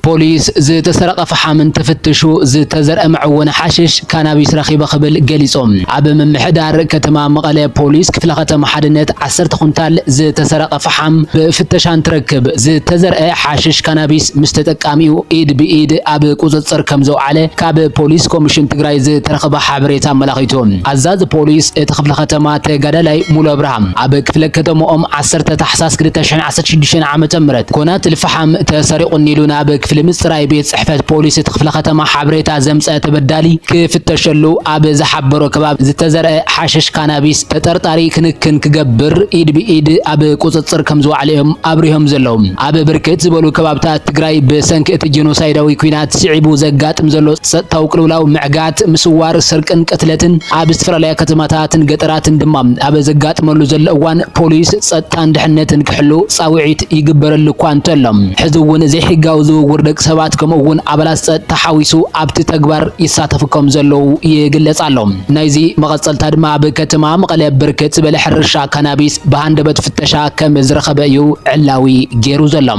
ፖሊስ ዝተሰረቐ ፈሓም እንትፍትሹ ዝተዘርአ መዕወኒ ሓሽሽ ካናቢስ ረኺበ ክብል ገሊጹ። ኣብ ምምሕዳር ከተማ መቐለ ፖሊስ ክፍለ ከተማ ሓድነት ዓሰርተ ኩንታል ዝተሰረቐ ፈሓም ብፍተሻ እንትረክብ ዝተዘርአ ሓሽሽ ካናቢስ ምስ ተጠቃሚኡ ኢድ ብኢድ ኣብ ቁጽጽር ከም ዘውዓለ ካብ ፖሊስ ኮሚሽን ትግራይ ዝተረኸበ ሓበሬታ ኣመላኺቱ። ኣዛዚ ፖሊስ እቲ ክፍለ ከተማ ተጋዳላይ ሙሉ ኣብርሃም ኣብ ክፍለ ከተማኦም ዓሰርተ ታሕሳስ ክልተ ሽሕን ዓሰርተ ሽዱሽተን ዓመተ ምህረት ኮናትል ፈሓም ተሰሪቑኒ ኢሉ ናብ ክፍሊ ምጽራይ ቤት ጽሕፈት ፖሊስ እቲ ክፍለ ከተማ ሓበሬታ ዘምጸ ተበዳሊ ክፍተሸሉ ኣብ ዝሓበሮ ከባቢ ዝተዘርአ ሓሽሽ ካናቢስ ተጠርጣሪ ክንክን ክገብር ኢድ ብኢድ ኣብ ቁጽጽር ከም ዝወዓለ እዮም ኣብሪሆም ዘለዉ። ኣብ ብርክት ዝበሉ ከባብታት ትግራይ ብሰንኪ እቲ ጀኖሳይዳዊ ኲናት ስዒቡ ዘጋጥም ዘሎ ጸጥታዊ ቅልውላው ምዕጋት፣ ምስዋር፣ ስርቅን ቅትለትን ኣብ ዝተፈላለያ ከተማታትን ገጠራትን ድማ ኣብ ዘጋጥመሉ ዘሎ እዋን ፖሊስ ጸጥታን ድሕነትን ክሕሉ ጻውዒት ይግበረሉ እኳ እንተሎ፣ ሕዚ እውን ዘይሕጋዊ ዝውውር ደቂ ሰባት ከምኡ እውን ኣባላት ጸጥታ ሓዊሱ ኣብቲ ተግባር ይሳተፉ ከም ዘለዉ ይግለጽ ኣሎ። ናይዚ መቐጸልታ ድማ ኣብ ከተማ መቐለ ብርክት ዝበለ ሕርሻ ካናቢስ ብሃንደበት ፍተሻ ከም ዝረኸበ እዩ ዕላዊ ገይሩ ዘሎ።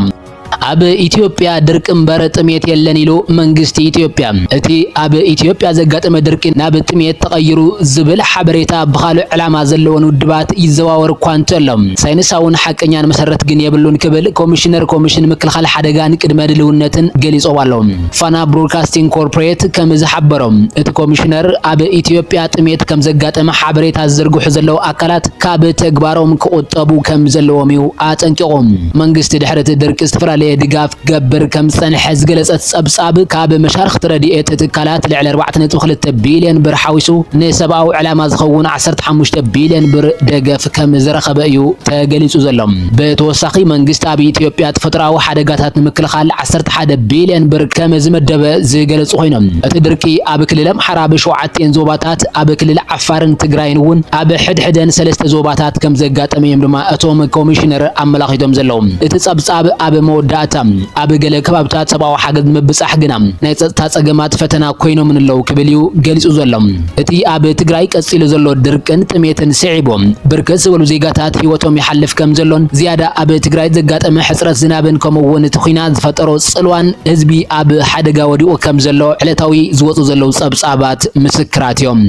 ኣብ ኢትዮጵያ ድርቂ እምበር ጥሜት የለን ኢሉ መንግስቲ ኢትዮጵያ። እቲ ኣብ ኢትዮጵያ ዘጋጠመ ድርቂ ናብ ጥሜት ተቐይሩ ዝብል ሓበሬታ ብኻልእ ዕላማ ዘለወን ውድባት ይዘዋወር እኳ እንተሎ፣ ሳይንሳውን ሓቀኛን መሰረት ግን የብሉን ክብል ኮሚሽነር ኮሚሽን ምክልኻል ሓደጋን ቅድመ ድልውነትን ገሊጾም ኣሎ። ፋና ብሮድካስቲንግ ኮርፖሬት ከም ዝሓበሮ፣ እቲ ኮሚሽነር ኣብ ኢትዮጵያ ጥሜት ከም ዘጋጠመ ሓበሬታ ዝዝርግሑ ዘለዉ ኣካላት ካብ ተግባሮም ክቑጠቡ ከም ዘለዎም እዩ ኣጠንቂቑ። መንግስቲ ድሕሪ እቲ ድርቂ ዝተፈላለየ ድጋፍ ክገብር ከም ዝጸንሐ ዝገለጸት ጸብጻብ፣ ካብ መሻርኽቲ ረድኤት ትካላት ልዕሊ ኣርባዕተ ነጥቢ ክልተ ቢልዮን ብር ሓዊሱ ንሰብኣዊ ዕላማ ዝኸውን ዓሰርተ ሓሙሽተ ቢልዮን ብር ደገፍ ከም ዝረኸበ እዩ ተገሊጹ ዘሎ። ብተወሳኺ መንግስቲ ኣብ ኢትዮጵያ ተፈጥሮኣዊ ሓደጋታት ንምክልኻል ዓሰርተ ሓደ ቢልዮን ብር ከም ዝመደበ ዝገለጹ ኮይኖም፣ እቲ ድርቂ ኣብ ክልል ኣምሓራ ብሸውዓቲኤን ዞባታት፣ ኣብ ክልል ዓፋርን ትግራይን እውን ኣብ ሕድሕደን ሰለስተ ዞባታት ከም ዘጋጠመ እዮም ድማ እቶም ኮሚሽነር ኣመላኺቶም ዘለዉ። እቲ ጸብጻብ ኣብ መወዳእታ፣ ኣብ ገለ ከባብታት ሰብኣዊ ሓገዝ ንምብጻሕ ግና ናይ ጸጥታ ጸገማት ፈተና ኮይኖምን ኣለዉ ክብል እዩ ገሊጹ ዘሎ። እቲ ኣብ ትግራይ ቀጺሉ ዘሎ ድርቅን ጥሜትን ስዒቡ ብርክት ዝበሉ ዜጋታት ህይወቶም ይሓልፍ ከም ዘሎን ዝያዳ ኣብ ትግራይ ዘጋጠመ ሕጽረት ዝናብን ከምኡ እውን እቲ ኲናት ዝፈጠሮ ጽልዋን ህዝቢ ኣብ ሓደጋ ወዲቑ ከም ዘሎ ዕለታዊ ዝወጹ ዘለዉ ጸብጻባት ምስክራት እዮም።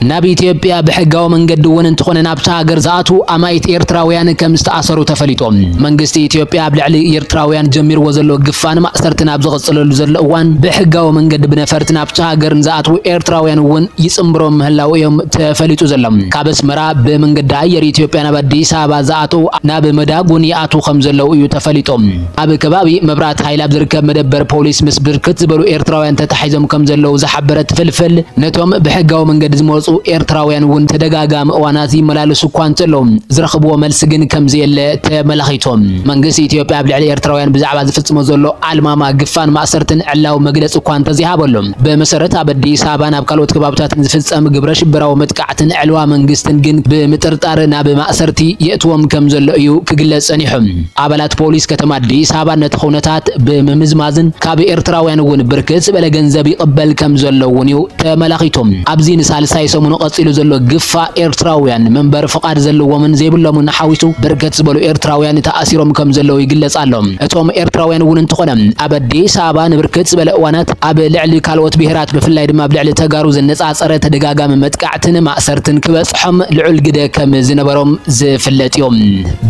ናብ ኢትዮጵያ ብሕጋዊ መንገዲ እውን እንተኾነ ናብታ ሃገር ዝኣትዉ ኣማኢት ኤርትራውያን ከም ዝተኣሰሩ ተፈሊጡ። መንግስቲ ኢትዮጵያ ኣብ ልዕሊ ኤርትራውያን ጀሚርዎ ዘሎ ግፋን ማእሰርትን ኣብ ዝቕጽለሉ ዘሎ እዋን ብሕጋዊ መንገዲ ብነፈርቲ ናብታ ሃገር ንዝኣትዉ ኤርትራውያን እውን ይጽንብሮም ምህላው እዮም ተፈሊጡ ዘሎ። ካብ ኣስመራ ብመንገዲ ኣየር ኢትዮጵያ ናብ ኣዲስ ኣበባ ዝኣትዉ ናብ መዳጉን ይኣትዉ ከም ዘለዉ እዩ ተፈሊጡ። ኣብ ከባቢ መብራት ሃይል ኣብ ዝርከብ መደበር ፖሊስ ምስ ብርክት ዝበሉ ኤርትራውያን ተታሒዞም ከም ዘለዉ ዝሓበረት ፍልፍል፣ ነቶም ብሕጋዊ መንገዲ ዝመጹ ኤርትራውያን እውን ተደጋጋሚ እዋናት ይመላለሱ እኳ እንተለዉ፣ ዝረኽብዎ መልሲ ግን ከም ዘየለ ተመላኺቶም። መንግስቲ ኢትዮጵያ ኣብ ልዕሊ ኤርትራውያን ብዛዕባ ዝፍጽሞ ዘሎ ኣልማማ ግፋን ማእሰርትን ዕላዊ መግለጺ እኳ እንተዘይሃበሉ፣ ብመሰረት ኣብ ኣዲስ ኣበባ ናብ ካልኦት ከባብታትን ዝፍጸም ግብረ ሽበራዊ መጥቃዕትን ዕልዋ መንግስትን ግን ብምጥርጣር ናብ ማእሰርቲ የእትዎም ከም ዘሎ እዩ ክግለጽ ጸኒሑ። ኣባላት ፖሊስ ከተማ ኣዲስ ኣበባ ነቲ ኩነታት ብምምዝማዝን ካብ ኤርትራውያን እውን ብርክት ዝበለ ገንዘብ ይቕበል ከም ዘሎ እውን እዩ ተመላኺቱ። ኣብዚ ንሳልሳይ ሰሙኑ ቀጺሉ ዘሎ ግፋ ኤርትራውያን መንበሪ ፍቓድ ዘለዎምን ዘይብሎምን ሓዊሱ ብርክት ዝበሉ ኤርትራውያን ተኣሲሮም ከም ዘለዉ ይግለጽ ኣሎ። እቶም ኤርትራውያን እውን እንተኾነ ኣብ ኣዲስ ኣበባ ንብርክት ዝበለ እዋናት ኣብ ልዕሊ ካልኦት ብሄራት ብፍላይ ድማ ኣብ ልዕሊ ተጋሩ ዘነጻጸረ ተደጋጋሚ መጥቃዕትን ማእሰርትን ክበጽሖም ልዑል ግደ ከም ዝነበሮም ዝፍለጥ እዩ።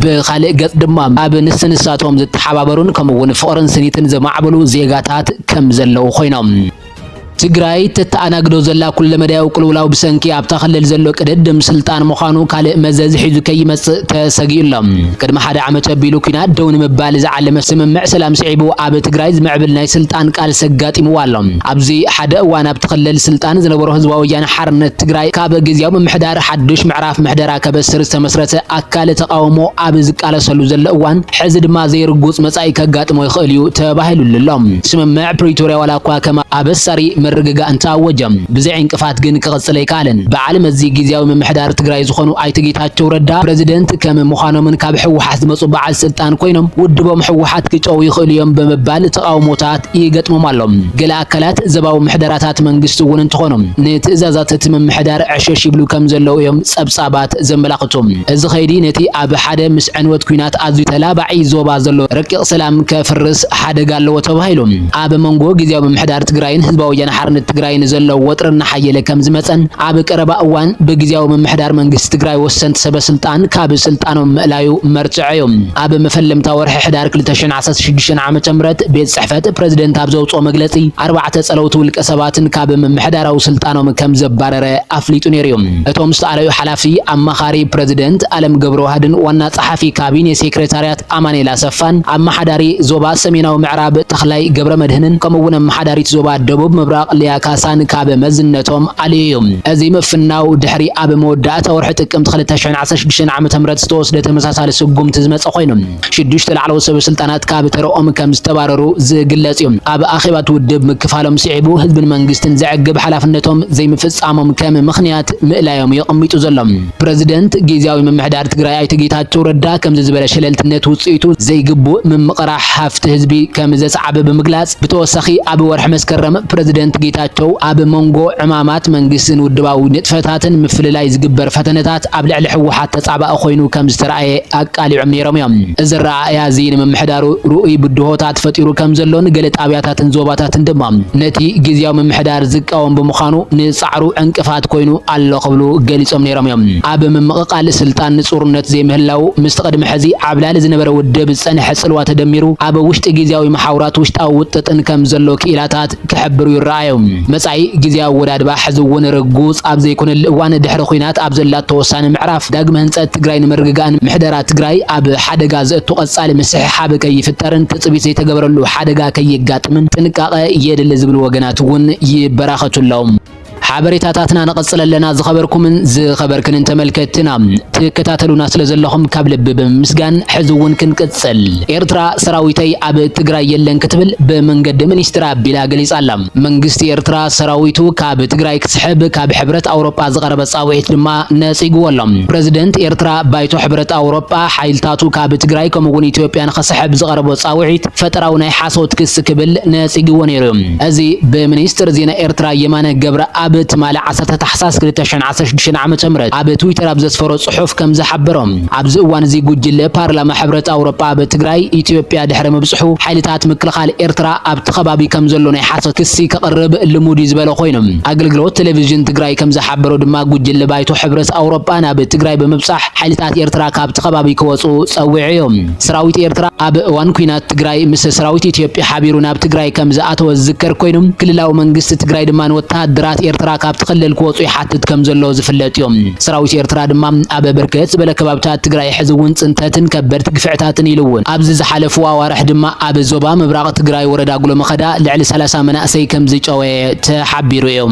ብኻልእ ገጽ ድማ ኣብ ንስንሳቶም ዝተሓባበሩን ከምኡ እውን ፍቕርን ስኒትን ዘማዕበሉ ዜጋታት ከም ዘለዉ ኮይኖም። ትግራይ ተተኣናግዶ ዘላ ኩለመዳያዊ ቅልውላው ብሰንኪ ኣብታ ክልል ዘሎ ቅድድም ስልጣን ምዃኑ ካልእ መዘዝ ሒዙ ከይመጽእ ተሰጊኡ ኣሎ። ቅድሚ ሓደ ዓመት ኣቢሉ ኲናት ደው ንምባል ዝዓለመ ስምምዕ ሰላም ስዒቡ ኣብ ትግራይ ዝምዕብል ናይ ስልጣን ቃልሲ ኣጋጢምዋ ኣሎ። ኣብዚ ሓደ እዋን ኣብቲ ክልል ስልጣን ዝነበሮ ህዝባዊ ወያነ ሓርነት ትግራይ ካብ ግዝያዊ ምምሕዳር ሓዱሽ ምዕራፍ ምሕደራ ከበስር ዝተመስረተ ኣካል ተቓውሞ ኣብ ዝቃለሰሉ ዘሎ እዋን፣ ሕዚ ድማ ዘይርጉጽ መጻኢ ከጋጥሞ ይኽእል እዩ ተባሂሉሉ ኣሎ። ስምምዕ ፕሪቶርያ ዋላ እኳ ከም ኣበሳሪ ርግጋእ እንተኣወጀ፣ ብዘይ ዕንቅፋት ግን ክቕጽል ኣይከኣለን። በዓል መዚ ግዝያዊ ምምሕዳር ትግራይ ዝኾኑ ኣይተ ጌታቸው ረዳ፣ ፕረዚደንት ከም ምዃኖምን ካብ ህወሓት ዝመጹ በዓል ስልጣን ኮይኖም፣ ውድቦም ህወሓት ክጨው ይኽእሉ እዮም ብምባል ተቓውሞታት ይገጥሞም ኣሎ። ገለ ኣካላት ዞባዊ ምሕደራታት መንግስቲ እውን እንተኾኑ፣ ንትእዛዛት እቲ ምምሕዳር ዕሸሽ ይብሉ ከም ዘለዉ እዮም ጸብጻባት ዘመላኽቱ። እዚ ኸይዲ ነቲ ኣብ ሓደ ምስ ዕንወት ኲናት ኣዝዩ ተላባዒ ዞባ ዘሎ ረቂቕ ሰላም ከፍርስ ሓደጋ ኣለዎ ተባሂሉ። ኣብ መንጎ ግዝያዊ ምምሕዳር ትግራይን ህዝባዊ ወያነ ሓርነት ትግራይን ዘሎ ወጥሪ እናሓየለ ከም ዝመጸን ኣብ ቀረባ እዋን ብግዝያዊ ምምሕዳር መንግስቲ ትግራይ ወሰንቲ ሰበ ስልጣን ካብ ስልጣኖም ምእላዩ መርትዖ እዩ። ኣብ መፈለምታ ወርሒ ሕዳር ክልተ ሽሕን ዓሰርተ ሽዱሽተን ዓመተ ምህረት ቤት ጽሕፈት ፕረዚደንት ኣብ ዘውጽኦ መግለጺ ኣርባዕተ ጸለውቲ ውልቀ ሰባትን ካብ ምምሕዳራዊ ስልጣኖም ከም ዘባረረ ኣፍሊጡ ነይሩ እዩ። እቶም ዝተኣለዩ ሓላፊ ኣማኻሪ ፕረዚደንት ኣለም ገብረዋህድን ዋና ጸሓፊ ካቢኔ ሴክሬታርያት ኣማኑኤል ኣሰፋን፣ ኣመሓዳሪ ዞባ ሰሜናዊ ምዕራብ ተኽላይ ገብረ መድህንን፣ ከምኡ እውን ኣመሓዳሪት ዞባ ደቡብ ምብራቕ ሊያ ካሳን ካብ መዝነቶም ኣልዩ እዩ። እዚ ምፍናው ድሕሪ ኣብ መወዳእታ ወርሒ ጥቅምቲ ክልተ ሽሕን ዓሰርተ ሽዱሽተን ዓመተ ምህረት ዝተወስደ ተመሳሳሊ ስጉምቲ ዝመጸ ኮይኑ፣ ሽዱሽተ ላዕለዎት ሰበ ስልጣናት ካብ ተረኦም ከም ዝተባረሩ ዝግለጽ እዩ። ኣብ ኣኼባት ውድብ ምክፋሎም ስዒቡ ህዝብን መንግስትን ዘዕግብ ሓላፍነቶም ዘይምፍጻሞም ከም ምኽንያት ምእላዮም የቐሚጡ ዘሎ። ፕረዚደንት ግዝያዊ ምምሕዳር ትግራይ ኣይተ ጌታቸው ረዳ ከምዚ ዝበለ ሸለልትነት ውጽኢቱ ዘይግቡእ ምምቕራሕ ሃፍቲ ህዝቢ ከም ዘስዓበ ብምግላጽ፣ ብተወሳኺ ኣብ ወርሒ መስከረም ፕረዚደንት ጌታቸው ኣብ መንጎ ዕማማት መንግስትን ውድባዊ ንጥፈታትን ምፍልላይ ዝግበር ፈተነታት ኣብ ልዕሊ ህወሓት ተጻባኢ ኮይኑ ከም ዝተረኣየ ኣቃሊዖም ነይሮም እዮም። እዚ ኣረኣእያ እዚ ንምምሕዳሩ ርኡይ ብድሆታት ፈጢሩ ከም ዘሎን ገለ ጣብያታትን ዞባታትን ድማ ነቲ ግዝያዊ ምምሕዳር ዝቃወም ብምዃኑ ንጻዕሩ ዕንቅፋት ኮይኑ ኣሎ ክብሉ ገሊጾም ነይሮም እዮም። ኣብ ምምቕቓል ስልጣን ንጹርነት ዘይምህላው ምስቲ ቅድሚ ሕዚ ዓብላሊ ዝነበረ ውድብ ዝጸንሐ ጽልዋ ተደሚሩ ኣብ ውሽጢ ግዝያዊ መሓውራት ውሽጣዊ ውጥጥን ከም ዘሎ ክኢላታት ክሕብሩ ይረኣዩ። መጻኢ ግዜ ኣወዳድባ ሕዚ እውን ርጉጽ ኣብ ዘይኮነሉ እዋን፣ ድሕሪ ኲናት ኣብ ዘላቶ ወሳኒ ምዕራፍ ዳግመ ህንጸት ትግራይ ንምርግጋእን ምሕደራ ትግራይ ኣብ ሓደጋ ዘእቱ ቀጻሊ ምስሕሓብ ከይፍጠርን ትጽቢት ዘይተገበረሉ ሓደጋ ከየጋጥምን ጥንቃቐ የድሊ ዝብሉ ወገናት እውን ይበራኸቱ ኣለዉ። ሓበሬታታትና ንቐጽል ኣለና። ዝኸበርኩምን ዝኸበርክንን ተመልከትትና፣ ትከታተሉና ስለ ዘለኹም ካብ ልቢ ብምምስጋን፣ ሕዚ እውን ክንቅጽል። ኤርትራ ሰራዊተይ ኣብ ትግራይ የለን ክትብል ብመንገዲ ሚኒስትራ ኣቢላ ገሊጻ ኣላ። መንግስቲ ኤርትራ ሰራዊቱ ካብ ትግራይ ክስሕብ ካብ ሕብረት ኣውሮጳ ዝቐረበ ጻውዒት ድማ ነጺግዎ ኣሎ። ፕረዚደንት ኤርትራ ባይቶ ሕብረት ኣውሮጳ ሓይልታቱ ካብ ትግራይ ከምኡ እውን ኢትዮጵያ ንኽስሕብ ዝቐረቦ ጻውዒት ፈጠራዊ ናይ ሓሶት ክሲ ክብል ነጺግዎ ነይሩ። እዚ ብሚኒስትር ዜና ኤርትራ የማነ ገብረኣብ ትማሊ ዓሰርተ ታሕሳስ ክልተ ሽሕን ዓሰርተ ሽዱሽተን ዓመተ ምህረት ኣብ ትዊተር ኣብ ዘስፈሮ ጽሑፍ ከም ዝሓበሮ፣ ኣብዚ እዋን እዚ ጉጅለ ፓርላማ ሕብረት ኣውሮጳ ኣብ ትግራይ፣ ኢትዮጵያ ድሕሪ ምብጽሑ፣ ሓይልታት ምክልኻል ኤርትራ ኣብቲ ከባቢ ከም ዘሎ ናይ ሓሶት ክሲ ከቕርብ ልሙድ እዩ ዝበለ ኮይኑ፣ ኣገልግሎት ቴሌቪዥን ትግራይ ከም ዝሓበሮ ድማ፣ ጉጅለ ባይቶ ሕብረት ኣውሮጳ ናብ ትግራይ ብምብጻሕ ሓይልታት ኤርትራ ካብቲ ከባቢ ክወጹ ጸዊዑ እዩ። ሰራዊት ኤርትራ ኣብ እዋን ኲናት ትግራይ ምስ ሰራዊት ኢትዮጵያ ሓቢሩ ናብ ትግራይ ከም ዝኣተወ ዝዝከር ኮይኑ፣ ክልላዊ መንግስቲ ትግራይ ድማ ንወተሃደራት ኤርትራ ካብቲ ክልል ክወጹ ይሓትት ከም ዘሎ ዝፍለጥ እዩ። ሰራዊት ኤርትራ ድማ ኣብ ብርክት ዝበለ ከባብታት ትግራይ ሕዚ እውን ጽንተትን ከበድቲ ግፍዕታትን ኢሉ እውን ኣብዚ ዝሓለፉ ኣዋርሕ ድማ ኣብ ዞባ ምብራቕ ትግራይ ወረዳ ጉሎመኸዳ ልዕሊ ሰላሳ መናእሰይ ከም ዝጨወየ ተሓቢሩ እዩ።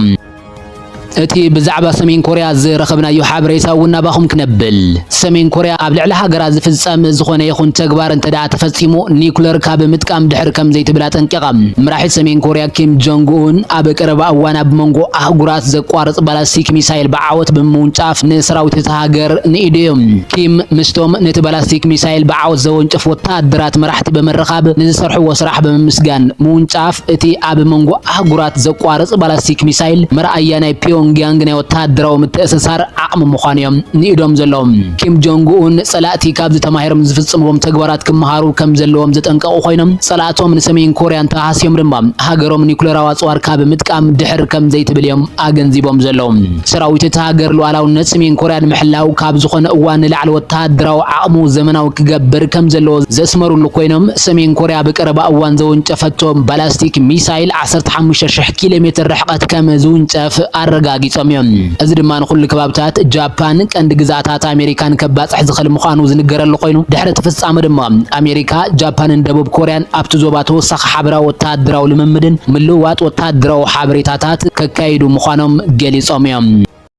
እቲ ብዛዕባ ሰሜን ኮርያ ዝረኸብናዮ ሓበሬታ እውን ናባኹም ክነብል። ሰሜን ኮርያ ኣብ ልዕሊ ሃገራ ዝፍጸም ዝኾነ ይኹን ተግባር እንተ ደኣ ተፈጺሙ፣ ኒኩለር ካብ ምጥቃም ድሕር ከም ዘይትብል ኣጠንቂቓ። መራሒ ሰሜን ኮርያ ኪም ጆንግ ኡን ኣብ ቀረባ እዋን ኣብ መንጎ ኣህጉራት ዘቋርጽ ባላስቲክ ሚሳይል ብዓወት ብምውንጫፍ ንሰራዊት እታ ሃገር ንኢዱ እዩ። ኪም ምስቶም ነቲ ባላስቲክ ሚሳይል ብዓወት ዘወንጨፉ ወተሃደራት መራሕቲ ብምርኻብ ንዝሰርሕዎ ስራሕ ብምምስጋን፣ ምውንጫፍ እቲ ኣብ መንጎ ኣህጉራት ዘቋርጽ ባላስቲክ ሚሳይል መርኣያ ናይ ፒዮንግያንግ ናይ ወተሃደራዊ ምትእስሳር ዓቕሚ ምዃኑ እዮም ንኢዶም ዘለዉ። ኪም ጆንግ ኡን ጸላእቲ ካብዚ ተማሂሮም ዝፍጽምዎም ተግባራት ክመሃሩ ከም ዘለዎም ዘጠንቀቑ ኮይኖም፣ ጸላእቶም ንሰሜን ኮርያ እንተሃስዮም ድማ ሃገሮም ኒኩለራዊ ኣጽዋር ካብ ምጥቃም ድሕር ከም ዘይትብል እዮም ኣገንዚቦም ዘለዉ። ሰራዊት እታ ሃገር ሉዓላውነት ሰሜን ኮርያ ንምሕላው ካብ ዝኾነ እዋን ንላዕሊ ወተሃደራዊ ዓቕሙ ዘመናዊ ክገብር ከም ዘለዎ ዘስመሩሉ ኮይኖም፣ ሰሜን ኮርያ ብቀረባ እዋን ዘወንጨፈቶ ባላስቲክ ሚሳይል ዓሰርተ ሓሙሽተ ሽሕ ኪሎ ሜትር ርሕቀት ከም ዝውንጨፍ ኣረጋጊጾም እዮም። እዚ ድማ ንኹሉ ከባብታት ጃፓን፣ ቀንዲ ግዝኣታት ኣሜሪካን ከባጽሕ ዝኽእል ምዃኑ ዝንገረሉ ኮይኑ፣ ድሕሪ እቲ ፍጻመ ድማ ኣሜሪካ፣ ጃፓንን ደቡብ ኮርያን ኣብቲ ዞባ ተወሳኺ ሓበራዊ ወተሃደራዊ ልምምድን ምልውዋጥ ወተሃደራዊ ሓበሬታታት ከካይዱ ምዃኖም ገሊጾም እዮም።